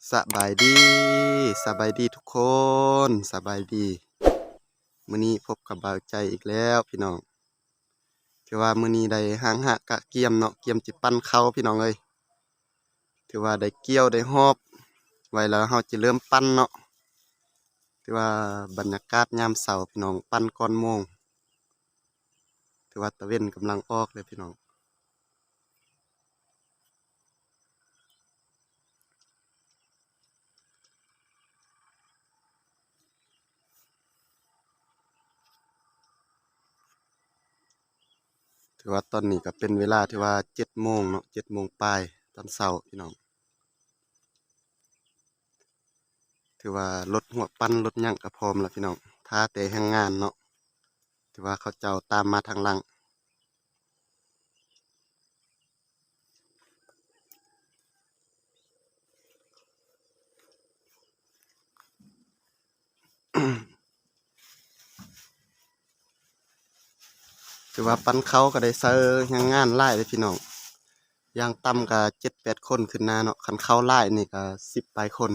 ສະບາຍດີ ສະບາຍດີທຸກຄົນ ສະບາຍດີ. ມື້ນີ້ພົບກັບບ່າວໃຈອີກແລ້ວພີ່ນ້ອງ. ຖືວ່າມື້ນີ້ໄດ້ຮ່າງຮະກະກຽມເນາະ, ກຽມຊິປັ່ນເຂົ້າພີ່ນ້ອງເອີຍ. ຖືວ່າໄດ້ກ່ຽວໄດ້ຮອບໄວ້ແລ້ວ ເຮົາຈະເລີ່ມປັ່ນເນາະ. ຖືວ່າບັນຍາກາດຍາມເຊົ້າພີ່ນ້ອງ, ປັ່ນກ່ອນໂມງ. ຖືວ່າຕາເວັນກຳລັງອອກເລີຍພີ່ນ້ອງ. ຖືວ່າຕອນນີ້ກໍເປັນເວລາທີ່ວ່າເຈັດໂມງເນາະ, ເຈັດໂມງປາຍຕອນເຊົ້າພີ່ນ້ອງ. ຖືວ່າລົດຫົວປັ່ນລົດຫຍັງກໍພ້ອມແລ້ວພີ່ນ້ອງ, ຖ້າແຕ່ແຮງງານເນາະ. ຖືວ່າເຂົາເຈົ້າຕາມມາທາງຫຼັງ. ຖືວ່າປັ່ນເຂົ້າກໍໄດ້ໃຊ້ແຮງງານຫຼາຍເດ້ພີ່ນ້ອງ, ຢ່າງຕ່ຳກໍເຈັດແປດຄົນຂຶ້ນໜ້າເນາະ, ຄັນເຂົ້າຫຼາຍນີ້ກໍສິບປາຍຄົນ.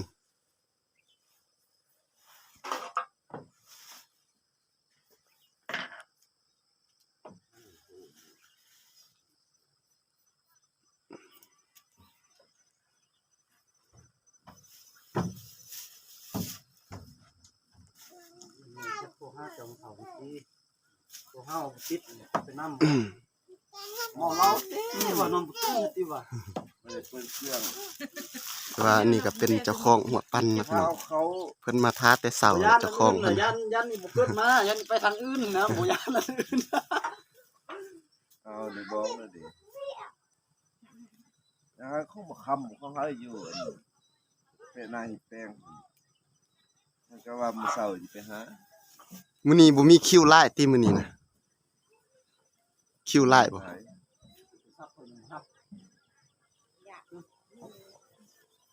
ໂທຫາເຈົ້າເຖົ້າຕິ ໂທຫາຕິດໄປນຳ. ເມົາເຫຼົ້າຕິວ່າ ນອນບໍ່ຕື່ນຕິວ່າ. ແຕ່ວ່າອັນນີ້ກໍເປັນເຈົ້າຂອງຫົວປັ່ນນະພີ່ນ້ອງ, ເພິ່ນມາຖ້າແຕ່ເຊົ້າແລ້ວເຈົ້າຂອງເພິ່ນ. ຢ້ານ ຢ້ານນີ້ບໍ່ເກີດມາ ຢ້ານໄປທາງອື່ນນະ ບໍ່ຢ້ານອັນອື່ນ. ເອົາ ໄດ້ບອກແລ້ວເດ້ ຍັງໃຫ້ຄົງບໍ່ຄຳ ເຂົາໃຫ້ຢູ່ອັນເປະນາເຮັດແປງ. ມັນກໍວ່າມື້ເຊົ້າຊິໄປຫາ. ມື້ນີ້ບໍ່ມີຄິວຫຼາຍຕິ ມື້ນີ້ນະ? ຄິວຫຼາຍບໍ່?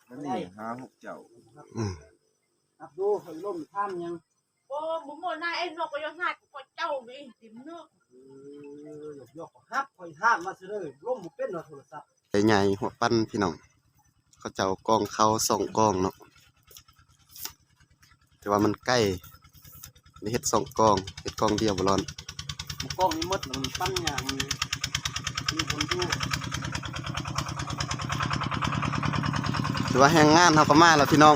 ມັນນີ້ຫາຫົກເຈົ້າ. ອືມ ຮັບດູ ເພິ່ນລົມຖາມຫຍັງ? ບໍ່ ບໍ່ໝົດນະ ໄອ້ນົກກໍຍັງຫາກວ່າເຈົ້າອີກຕິເນາະ. ເອີ ຢອກໆ ຮັບ ຂ້ອຍຫ້າມມາຊະເດີ ລົມບໍ່ເປັນວ່າໂທລະສັບ. ໄດ້ໃຫຍ່ຫົວປັ່ນພີ່ນ້ອງ, ເຂົາເຈົ້າກອງເຂົ້າສອງກອງເນາະ, ແຕ່ວ່າມັນໃກ້ ໄດ້ເຮັດສອງກອງ, ເຮັດກອງດຽວບໍ່ລອດ. ມັນກອງນີ້ໝົດແລ້ວ ມັນປັ່ນຍາກ ມັນມີຄົນຢູ່. ຖືວ່າແຮງງານເຮົາກໍມາແລ້ວພີ່ນ້ອງ.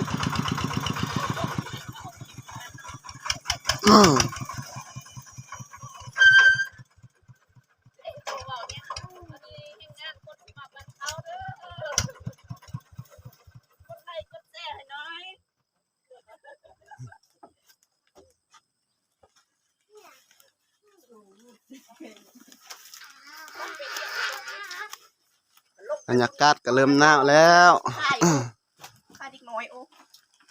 ບັນຍາກາດກໍເລີ່ມໜາວແລ້ວ. ຂາຍເດັກນ້ອຍ ໂອ້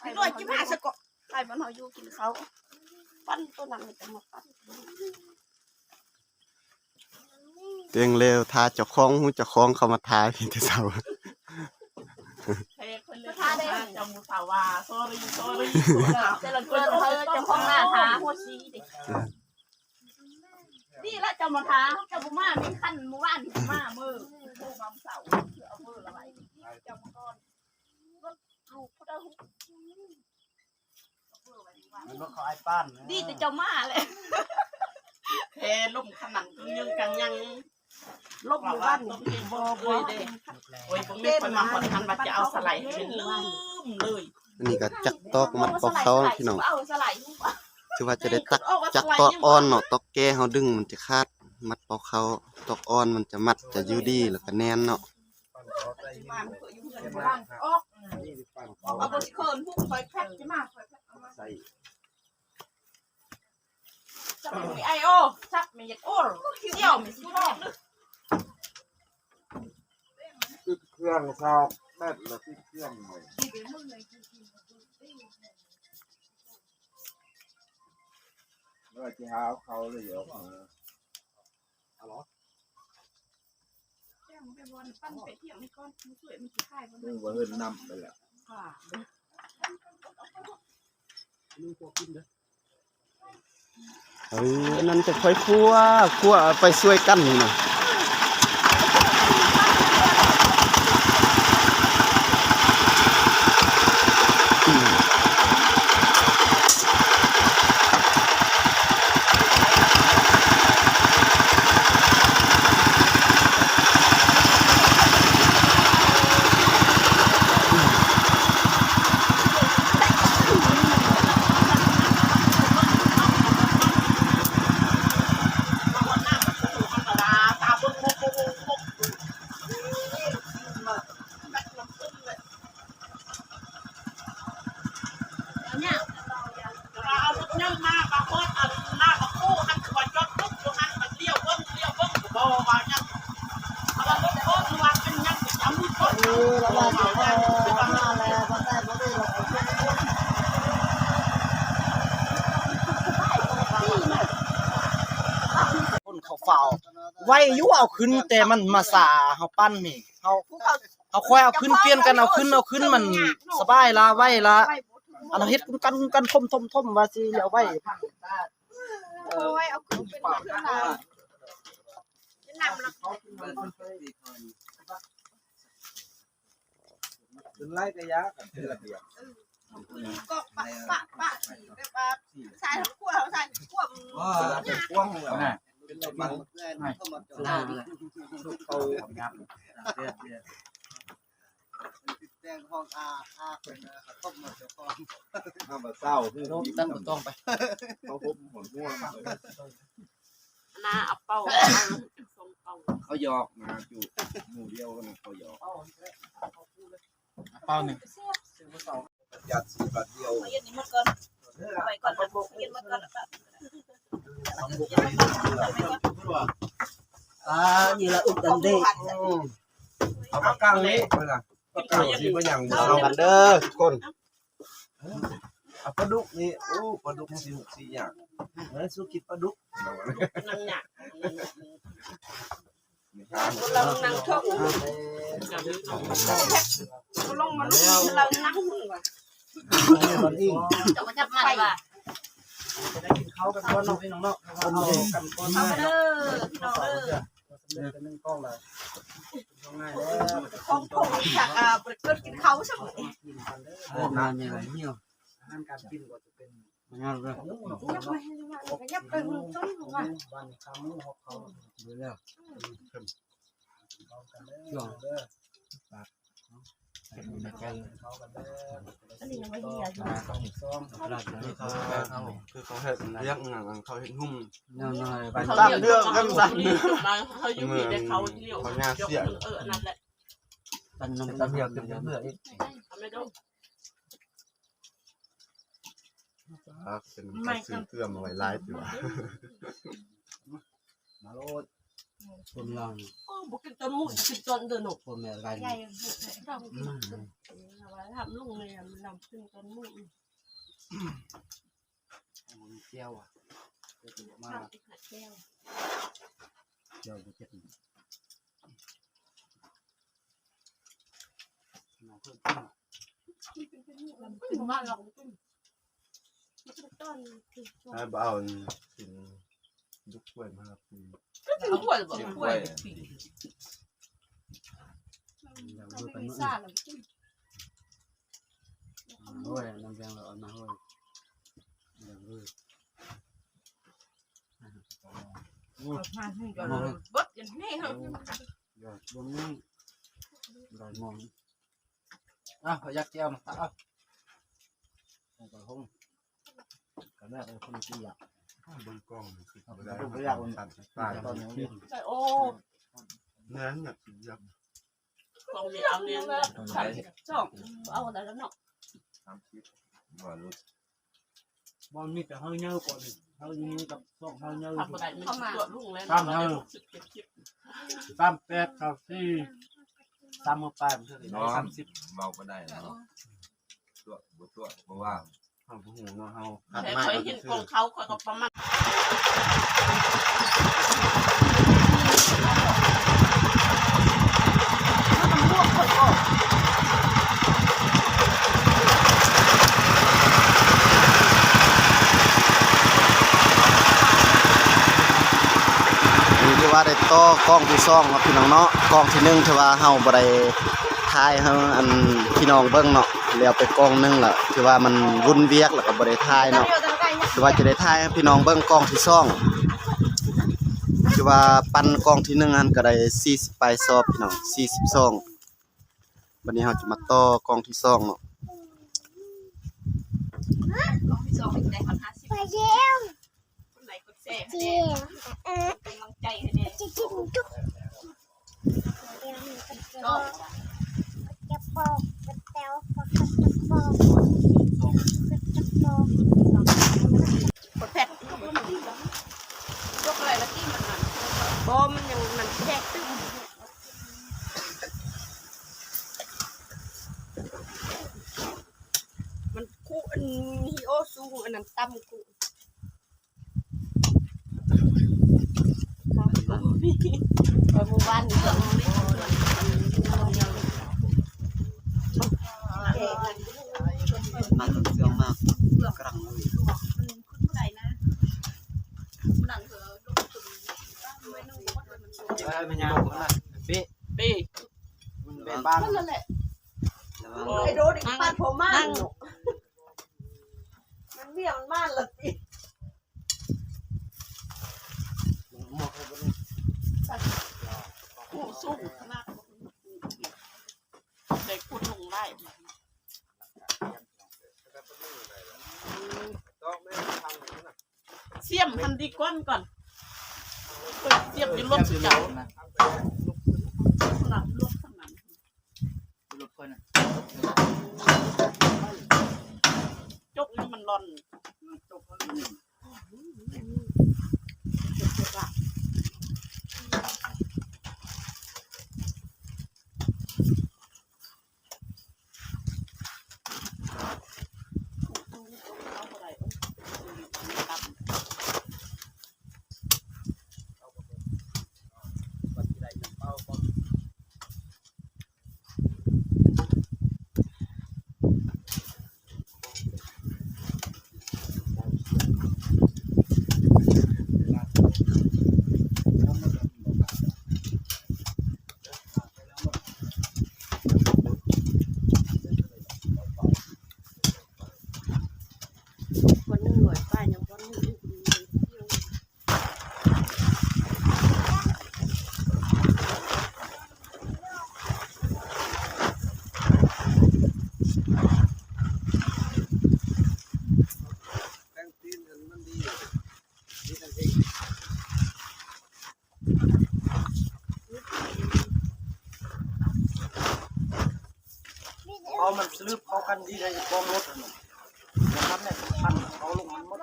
ເດັກນ້ອຍກິນມາຊະເກາະ. ໃຫ້ມັນເຮົາຢູ່ກິນເຂົ້າ ປັ່ນໂຕນັ້ນມັນຈະມາປັ່ນ. ເຕັງເລວ ຖ້າເຈົ້າຂອງ ຮູ້ເຈົ້າຂອງເຂົາມາຖ້າແຕ່ເຊົ້າ. ຖ້າໄດ້ເຈົ້າໝູ່ສາວວ່າ sorry sorry ແຕ່ລະເທື່ອເຮົາເຈົ້າຂອງໜ້າຖ້າຫົວສີເດ້. ດີລະເຈົ້າມາຖ້າ ເຈົ້າບໍ່ມາ ມີຄັນມື້ວານນີ້ມາ ມື້ໂທມາມື້ເຊົ້າ ເອົາເບີລະໄວ້ ເຈົ້າມາກ່ອນ ລົດລູກຜູ້ໃດ ມັນບໍ່ເຂົ້າອ້າຍປານນະ. ດີແຕ່ເຈົ້າມາແຫຼະ ແພລົມຂະໜັງກຶ່ງຍັງກັງຍັງ ລົມຢູ່ບ້ານນີ້ບໍ່ ບໍ່ເລີຍເດ້. ໂອ້ຍ ບໍ່ມີຄົນມາຮອດທັນວ່າຈະເອົາສະໄລໃຫ້ມັນລືມເລີຍ. ອັນນີ້ກໍຈັກຕອກມັດປອກເຂົ້າພີ່ນ້ອງ, ຖືວ່າຈະໄດ້ຕັກ ຈັກຕອກອ່ອນເນາະ, ຕອກແກ່ເຮົາດຶງມັນຈະຂາດ, ມັດປອກເຂົ້າ ຕອກອ່ອນມັນຈະມັດ ຈະຢູ່ດີ ແລ້ວກໍແໜ້ນເນາະ. ຈັບມີໄອໂອ ຈັບມີຢາກໂອລ ສ່ຽວມີສີທອງ. ຕິດເຄື່ອງຊາວແບັດລະຕິດເຄື່ອງໃໝ່ ວ່າຊິຫາເອົາເຂົ້າເລີຍອອກມາ. ເອີ ອັນນັ້ນຈະຄ່ອຍຂົ້ວ ຂົ້ວໄປຊ່ວຍກັນນີ້ນະ. ຄົນເຂົາເຝົ້າໄວຢູ່ ເອົາຂຶ້ນ ແຕ່ມັນມາຊ້າ ເຮົາປັ່ນນີ້ ເຮົາ ເຮົາຄ່ອຍເອົາຂຶ້ນ ປ່ຽນກັນເອົາຂຶ້ນ ເອົາຂຶ້ນ ມັນສະບາຍລະ ໄວລະ ອັນເຮົາເຮັດກັນ ກັນ ຖົມໆ ວ່າຊິແລ້ວໄວ. ໂອ້ຍ ເອົາຂຶ້ນເປັນເທື່ອລະ ເປັນໄລກະຍາກັນເປັນລະບຽບ ເອີ ເປັນກອກປະປະປະ ແບບວ່າຊາຍທັງຄົວ ເຮົາຊາຍທັງຄົວ ເປັນພວງແລ້ວນະ ເປັນລະບຽບ ເຂົາ ແຕ່ງຫ້ອງອາ ອາ ເປັນເຂົາຕົ້ມໝົດເຈົ້າຂອງ ເອົາມາເຊົ້າ ຕັ້ງບໍ່ຕ້ອງໄປ ເຂົາຫົມຫົວ ໜ້າເອົາເປົ່າ ເອົາສອງເປົ່າ ເຂົາຫຍອກນະ ຢູ່ໝູ່ດຽວກັນເຂົາຫຍອກ ເປົ່າໜຶ່ງ ຍັດຊິບາດດຽວ ເອົາເຢັນນີ້ໝົດກ່ອນ ເອົາໄວ້ກ່ອນ ເອົາເຢັນນີ້ໝົດກ່ອນ ອ່າ ນີ້ລະອຸດອັນເດ ເອົາປາກກັງນີ້ເພິ່ນນະ ປາກກັງຊິບໍ່ຫຍັງ ເອົາກັນເດີທຸກຄົນ. ເອົາປາດຸກນີ້ ໂອ້ ປາດຸກຊິຫຸກຊິຍາກ ເອີ ສູ້ກິນປາດຸກ ນັ່ງຍາກ ນັ່ງຍາກ ກຳລັງນັ່ງທ້ອງ ລົງມາລຸກ ກຳລັງນັ່ງຫຸ່ນວ່າ ເຈົ້າກໍຈັບມາວ່າ ຈະໄດ້ກິນເຂົ້າກັນກ່ອນເນາະ ພີ່ນ້ອງເນາະ ເຂົ້າກັນກ່ອນ ເຂົ້າເດີ ພີ່ນ້ອງເດີ ສຳເລັດໄປໜຶ່ງກ່ອງແລ້ວ ຂອງຜົງສັກ ອ່າ ບໍ່ໄດ້ເກີດກິນເຂົ້າຊະມື້ນີ້ ອາຫານການກິນກໍຈະເປັນ ຍັບໄປ ຍັບໄປ ມັນຕ້ອງວ່າ ວັນຄຳຮອບເຂົ້າ ເບິດແລ້ວ ເຂົ້າກັນເດີ ເດີ ເຂົ້າກັນເດີ ອັນນີ້ຍັງບໍ່ເຫື່ອຢູ່ ສອງ ຄືເຂົາເຮັດວຽກຫຍັງ ເຂົາເຮັດຫຸ່ມ ແນວນ້ອຍ ຕາມເລື່ອງກັນຊັ້ນ ເຮົາຢູ່ມີແຕ່ເຂົາໜຽວ ເຂົາຍາກເສຍ ເອີ ອັນນັ້ນແຫຼະ ປັນນມຕຳຫຽວເຕັມເຮືອອີກ ອ່າ ເປັນ ເຂົາຊື້ເກືອມາໄວ້ຫຼາຍຕິວະ ມາໂລດ ຄົນລາວ ໂອ້ ບໍ່ກິນຕອນມື້ ກິນຕອນເດີເນາະ ຄົນແມ່ນກັນ ໃຫຍ່ ອືມ ວ່າທຳລຸງເລີຍ ມັນນຳຂຶ້ນຕອນມື້ ບໍ່ມີແຈ່ວອະ ແຈ່ວ ແຈ່ວບໍ່ຈັກ ໃຫ້ບໍ່ເອົາ ກິນ ດຸກກ້ວຍມາປີ ກິນກ້ວຍບໍ່ ກິນກ້ວຍປີ ໂອ້ຍ ນ້ຳແດງລະເອົາມາໂອ້ຍ ແດງເລີຍ ໂອ້ຍ ເບິດຢ່າງນີ້ເຮົາ ບໍ່ມີ ໄດ້ມອງ ອ່ະ ຂ້ອຍຢາກແຈ່ວມາ ເອົາ ເອົາໄປຫົງ ກະແມ່ເປັນຄົນກິນລະ ເບິ່ງກ້ອງ ຄືບໍ່ໄດ້ ບໍ່ຢາກ ຕາຍ ໃສ່ໂອ ແມ່ນ ຢາກກິນຢາກ ກອງນີ້ເອົາແມ່ນ ສາມສິບສອງ ເອົາໄດ້ແລ້ວເນາະ ສາມສິບ ບໍ່ຫຼຸດ ບໍ່ມີແຕ່ເຮົາເຍີກ່ອນ ເຮົາເຍີກັບສອງເຮົາເຍີ ທຳບໍ່ໄດ້ ມີຕົວະລຸງແລ້ວ ທຳເຮົາ ສາມແປດ ເກົ້າສີ່ ສາມມື້ປາຍ ມັນເທົ່າໃດ ສາມສິບ ເວົ້າບໍ່ໄດ້ເນາະ ຕົວະບໍ່ຕົວະ ເພາະວ່າ ເຮົາບໍ່ຮູ້ເນາະ ເຮົາຄັດມາ ຂ້ອຍເຫັນຂອງເຂົາ ຂ້ອຍກໍປະມານ ນີ້ຖືວ່າໄດ້ຕໍ່ກ້ອງທີສອງເນາະ ພີ່ນ້ອງເນາະ ກ້ອງທີໜຶ່ງຖືວ່າເຮົາບໍ່ໄດ້ຖ່າຍໃຫ້ ອັນ ພີ່ນ້ອງເບິ່ງເນາະ ແລ້ວໄປກ້ອງໜຶ່ງລະ ຖືວ່າມັນວຸ່ນວຽກ ແລ້ວກໍບໍ່ໄດ້ຖ່າຍເນາະ ຖືວ່າຈະໄດ້ຖ່າຍໃຫ້ພີ່ນ້ອງເບິ່ງກ້ອງທີສອງ ຖືວ່າປັ່ນກ້ອງທີໜຶ່ງຫັ້ນກໍໄດ້ສີ່ສິບປາຍສອບ ພີ່ນ້ອງ ສີ່ສິບສອງ ບັດນີ້ເຮົາຈະມາຕໍ່ກ້ອງທີສອງເນາະ ກ້ອງທີສອງໄດ້ຮອດຫ້າສິບ ກົດໄລກົດແຊຣ໌ ເປັນກຳລັງໃຈໃຫ້ແດ່ ຈະກິນດຸກ ຈະປອກ ຈະແຕວ ຈະປອກ ຈະປອກ ກົດແພັດ ຍົກອະໄລລະຕິ ມັນນັ້ນ ບໍ່ ມັນຍັງ ມັນແທກຕຶ້ມ. ຮີໂອສູງ ອັນນັ້ນຕຳກຸ້ງ ເມື່ອວານນີ້ ມາຕົນເຊື່ອງມາກ ກຳລັງເລີຍ ເອີ ແມ່ນຫຍັງ ເປ ເປ ແມ່ນບ້ານ ນັ້ນແຫຼະ ລະວັງ ໄອ້ໂດນີ້ປານພໍ່ມານ ມັນເມຍມັນມາລະຕິ ໂອ້ ສູງຂະໜາດ ໄດ້ຂຸດລົງຫຼາຍ ສຽມຫັ້ນດີກ່ອນ ກ່ອນ ສຽມຢູ່ລົດເຈົ້າ ລົດຂ້ອຍນະ ຈົກນີ້ມັນລ່ອນ ຄົນໜຶ່ງຮ້ອຍປາຍ ຍັງບໍ່ຮູ້ອີກ ແຕ່ງຕີນຫັ້ນມັນດີ ດີທັງເອງ ເອົາມັນສະລຶບເຂົ້າກັນດີໃດກອງລົດຫັ້ນນະ ບໍ່ທັນໄດ້ພັນເອົາລົງມັນໝົດ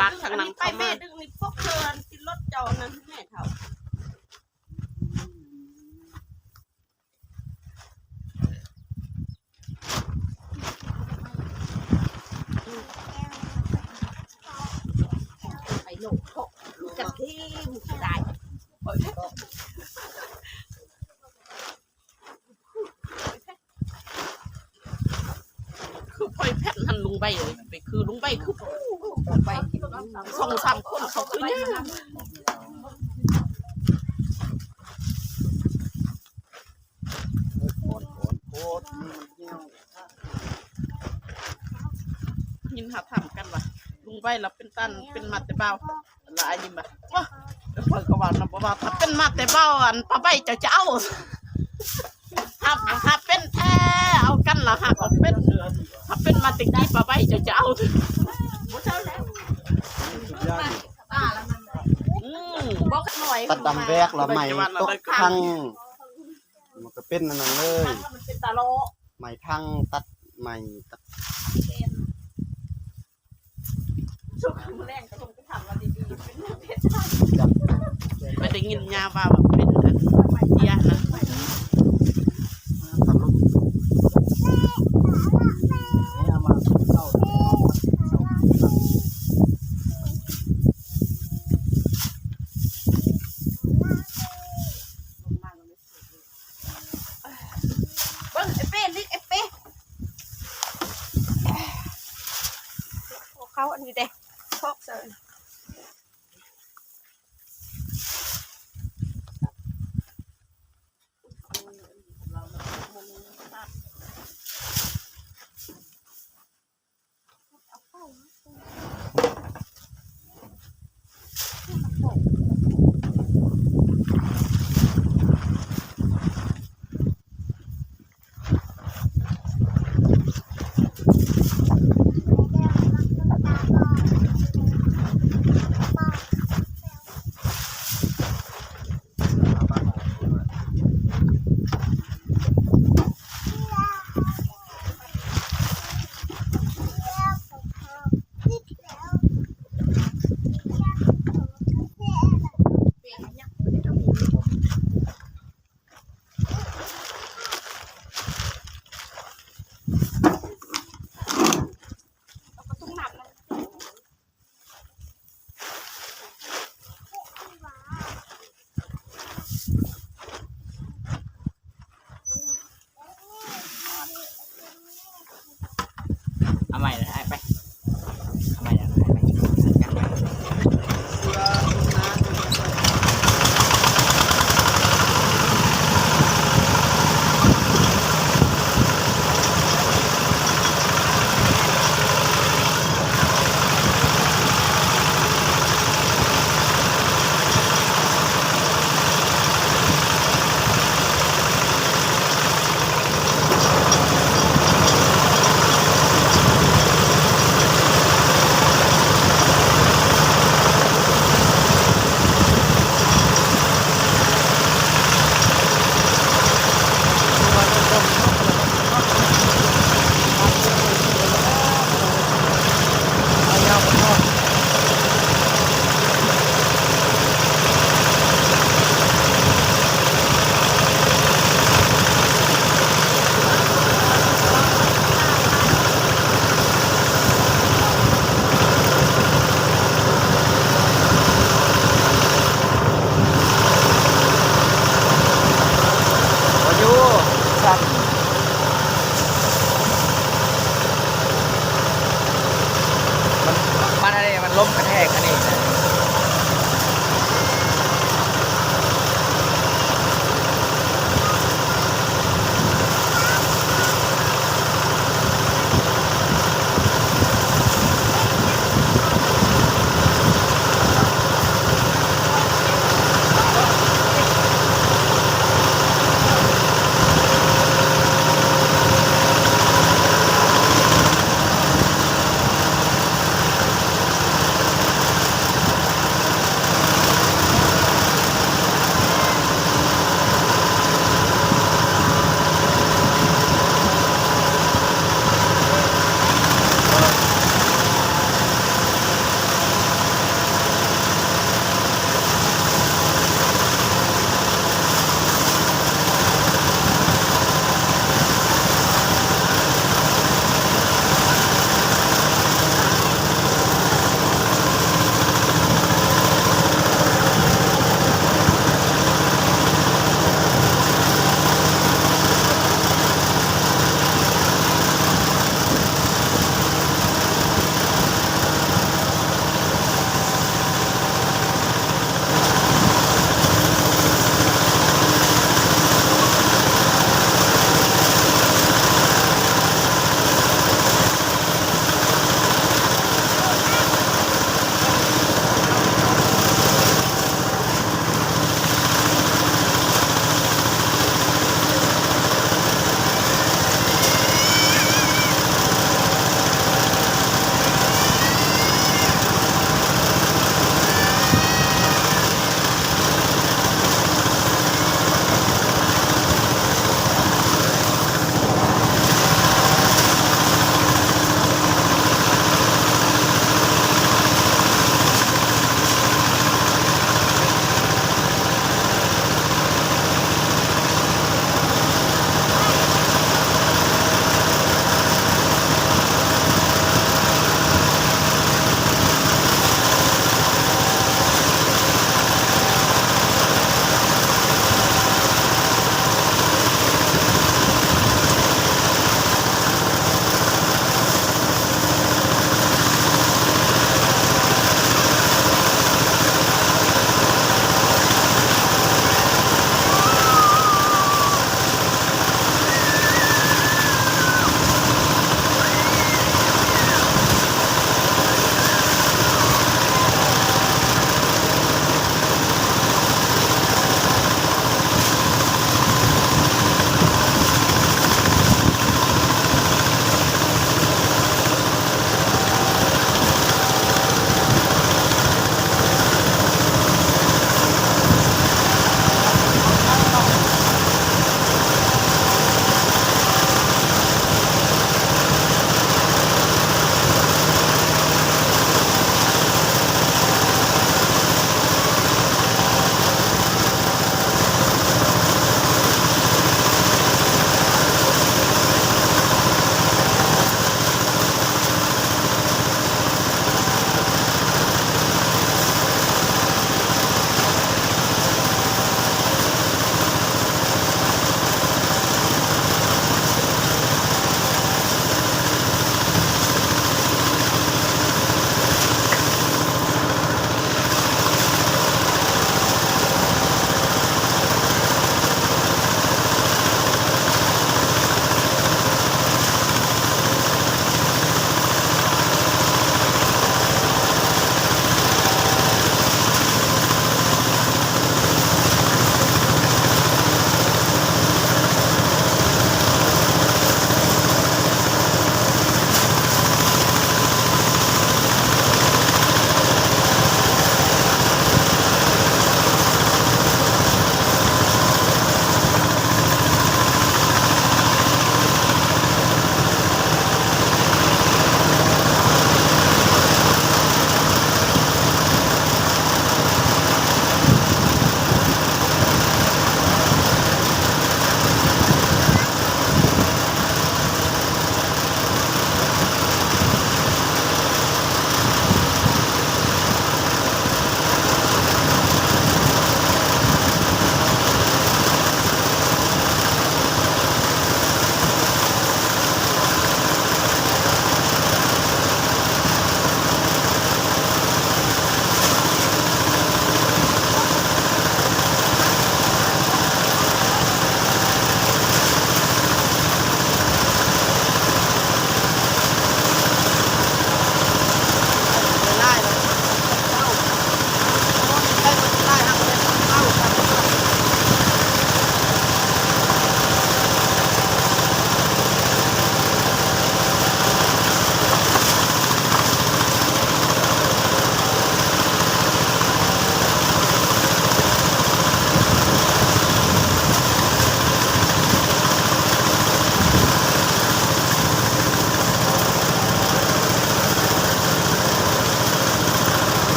ປາກທາງຫຼັງເຂົ້າມາ ແມ່ດຶງນີ້ ພວກເພິ່ນຕິດລົດເຈົ້ານັ້ນແມ່ເຖົ້າ. ໄປໂລດເພາະກະທີມກະໄດ້ ຄືພອຍແພັດຫັ້ນ ລຸງໃບເອີຍ ໄປຄືລຸງໃບ ຄືໄປສອງສາມຄົນ ເຂົາຄືຍາກ. ຍິນເຂົາຖາມກັນວ່າ ລຸງໄວລາວເປັນຕານ ເປັນມາແຕ່ບ່າວ ລະອາຍິມວ່າ ໂອ້ຍ ຂ້ອຍກໍວ່ານຳ ບໍ່ວ່າ ຖ້າເປັນມາແຕ່ບ່າວ ອັນ ປາໄວເຈົ້າຈະເອົາ ຫາກ ຫາກເປັນແທ້ ເອົາກັນລະຫາກເອົາເປັນ ຖ້າເປັນມາແຕ່ກີ້ ປາໄວເຈົ້າຈະເອົາ ບໍ່ເຈົ້າແລ້ວ ອືມ ຕັດດຳແວກລະໄໝຕົກທັງ ມັນກະເປັນອັນນັ້ນເລີຍ ມັນເປັນຕາຫຼໍ ໄໝທັງຕັດໄໝຕັດ ໄປໄດ້ຍິນຍາວ່າເປັນອັນເພຍນະ ເບິ່ງໄອ້ເປ້ລິກ ໄອ້ເປ້ ເຂົ້າອັນນີ້ເດ້ ຊອກໃສ່ ຕັບ ໄປແລ້ວອ້າຍ ໄປ ເອົາໃໝ່ແລ້ວອ້າຍ ໄປ ຈັດການໃໝ່.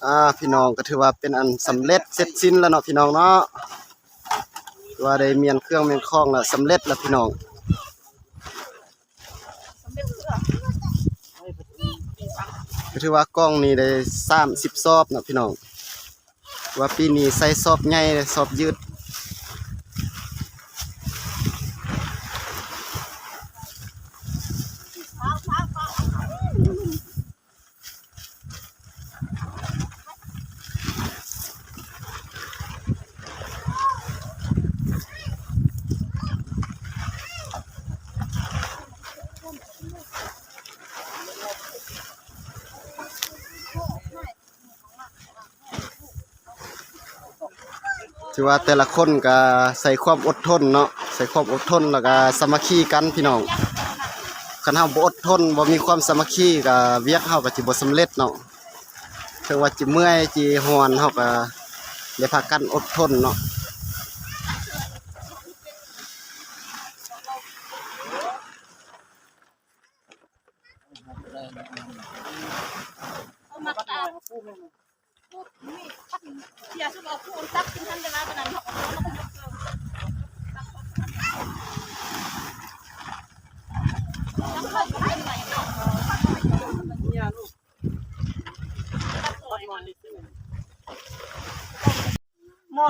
ອ່າ ພີ່ນ້ອງ ກໍຖືວ່າເປັນອັນສຳເລັດເສັດສິ້ນແລ້ວເນາະ ພີ່ນ້ອງເນາະ ວ່າໄດ້ມ້ຽນເຄື່ອງມ້ຽນຂອງແລ້ວ ສຳເລັດແລ້ວ ພີ່ນ້ອງ. ກໍຖືວ່າກ້ອງນີ້ໄດ້ສາມສິບສອບເນາະ ພີ່ນ້ອງ ວ່າປີນີ້ໃສ່ສອບໃຫຍ່ເດ້ ສອບຍືດ. ຖືວ່າແຕ່ລະຄົນກໍໃສ່ຄວາມອົດທົນເນາະ ໃສ່ຄວາມອົດທົນ ແລ້ວກໍສາມັກຄີກັນ ພີ່ນ້ອງ. ຄັນເຮົາບໍ່ອົດທົນ ບໍ່ມີຄວາມສາມັກຄີ ກໍວຽກເຮົາກໍຊິບໍ່ສຳເລັດເນາະ. ເຖິງວ່າຊິເມື່ອຍ ຊິຮ້ອນ ເຮົາກໍໄດ້ພາກັນອົດທົນເນາະ.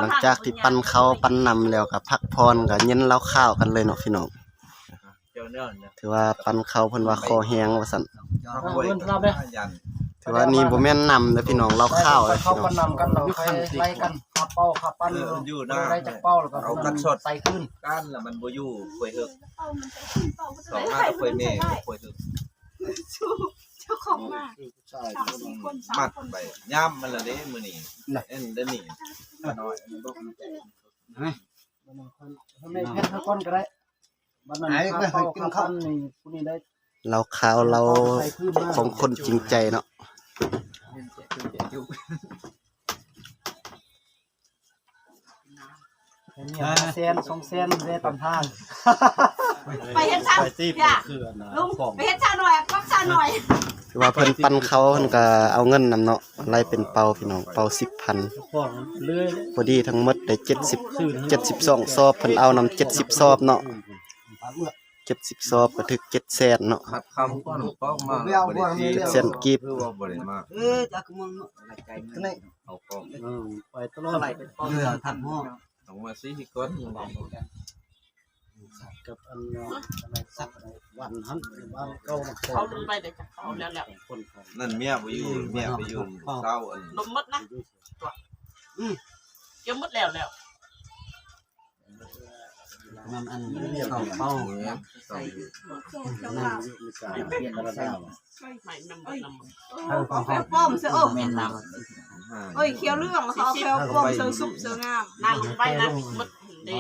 ຫຼັງຈາກທີ່ປັນເຂົ້າປັນນ້ຳແລ້ວກໍພັກຜ່ອນ ກໍເຢັນເຫຼົ້າຂາວກັນເລີຍເນາະ ພີ່ນ້ອງ. ຖືວ່າປັນເຂົ້າ ເພິ່ນວ່າຄໍແຮງວ່າຊັ້ນ. ຖືວ່ານີ້ບໍ່ແມ່ນນ້ຳເດີພີ່ນ້ອງ ເຫຼົ້າຂາວເດີພີ່ນ້ອງ. ເຂົ້າປັນນ້ຳກັນ ເຮົາຄ່ອຍໄລ່ກັນ ຄ່າເປົ້າ ຄ່າປັນ ເອີ ຢູ່ນະ ໄດ້ຈັກເປົ້າ ແລ້ວກໍເອົາກັນຊົດໃສ່ຄືນກັນ ແລ້ວມັນບໍ່ຢູ່ ຂ້ອຍເຮີກ ສອງມາແຕ່ຂ້ອຍແມ່ ຂ້ອຍເຮີກ ເຈົ້າຂອງມາ ມັດໄປ ຍາມມັນລະເດ້ມື້ນີ້ ເອັນເດນີ້ ຂ້ານ້ອຍ ເອົາແມ່ນແພນເຮົາກ່ອນກໍໄດ້. ບັດນັ້ນ ໄອ້ ຂ້າເປົ້າ ຂ້າປັນນີ້ ຜູ້ນີ້ໄດ້ ເຫຼົ້າຂາວ ເຫຼົ້າຂອງຄົນຈິງໃຈເນາະ. ແສນສອງແສນ ແວ່ຕຳທາງ ໄປເຮັດຊາ ໄປຕີ ໄປຄືອັນນ່າ ລຸງ ຂອງ ໄປເຮັດຊາໜ້ອຍ ປັບຊາໜ້ອຍ. ຄືວ່າເພິ່ນປັນເຂົ້າ ເພິ່ນກໍເອົາເງິນນຳເນາະ ໄລ່ເປັນເປົາພີ່ນ້ອງ ເປົາສິບພັນ ພໍດີທັງໝົດໄດ້ເຈັດສິບ ເຈັດສິບສອງສອບ ເພິ່ນເອົານຳເຈັດສິບສອບເນາະ. ເຈັດສິບສອບກໍຖືກເຈັດແສນເນາະ ເຈັດແສນກີບ. ເອີ ໄປຕະຫຼອດ ເຫຼືອທັງຫ້ອງ ຕ້ອງມາຊິກ່ອນ ກັບອັນ ອັນນັ້ນສັກວັນຫັ້ນ ບ້ານເກົ່ານະຄອນ ເຂົາລົງໄປໄດ້ຈັກເຂົາແລ້ວແຫຼະ ນັ້ນເມຍບໍ່ຢູ່ ເມຍໄປຢູ່ເຊົ້າ ອັນ ລົມໝົດນະ ອືມ ເກັບໝົດແລ້ວແລ້ວ. ມັນອັນເຂົ້າເປົ້າ ເອົາແຄວປ້ອມເສືອ ໂອ້ ແມ່ນນຳ ໂອ້ຍ ແຄວເຫຼືອງ ເຂົາເອົາແຄວປ້ອມເສືອ ຊຸບເສືອງາມ ນາງໄປນະ ໝົດເດ້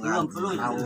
ເອີ ປະລຸຍ ປະລຸຍ